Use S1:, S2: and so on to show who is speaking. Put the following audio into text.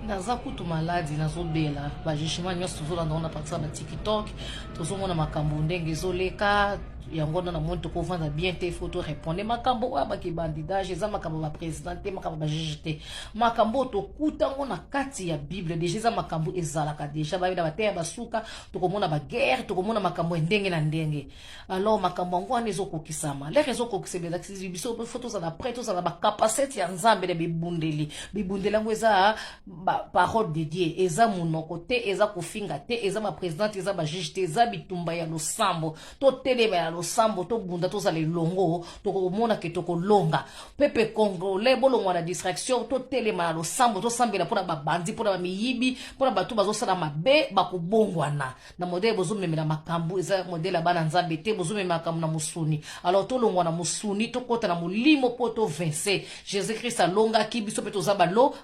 S1: Naza kutu maladi, nazobela. Bajugement nyonso tozolanda ngo na partir ya batiktok, tozomona makambo ndenge ezoleka yango wana. Namoni tokovanda bien te, faut torépondre makambo oyo abaki bandidage. Eza makambo ya baprésident te, makambo ya bajuge te, makambo oyo tokutango na kati ya Bible déjà. Eza makambo ezalaka déjà, bayeba bateya basuka. Tokomona baguerre, tokomona makambo ya ndenge na ndenge. Alors makambo yango wana ezokokisama, l'heure ezokokisama, elakisi biso faut tozala prêt, tozala bacapacité ya Nzambe na bibundeli. Bibundeli yango eza parole de Dieu, eza monoko te, eza kofinga te, eza baprésident te, eza bajuge te, eza bitumba ya losambo. Totelema ya losambo, tobunda, tozala elongo, tokomona ke tokolonga. Peuple congolais, bolongwa na distraction, totelema na losambo, tosambela mpona babandi, mpona bamiyibi, mpona bato bazosala mabe. Bakobongwana na modèle bozomemela makambo, eza modèle ya bana Nzambe te. Bozomema makambo na mosuni. Alors tolongwa na mosuni, tokɔta na molimo mpo tovaincre. Jésus Christ alongaki, biso mpe toza balo.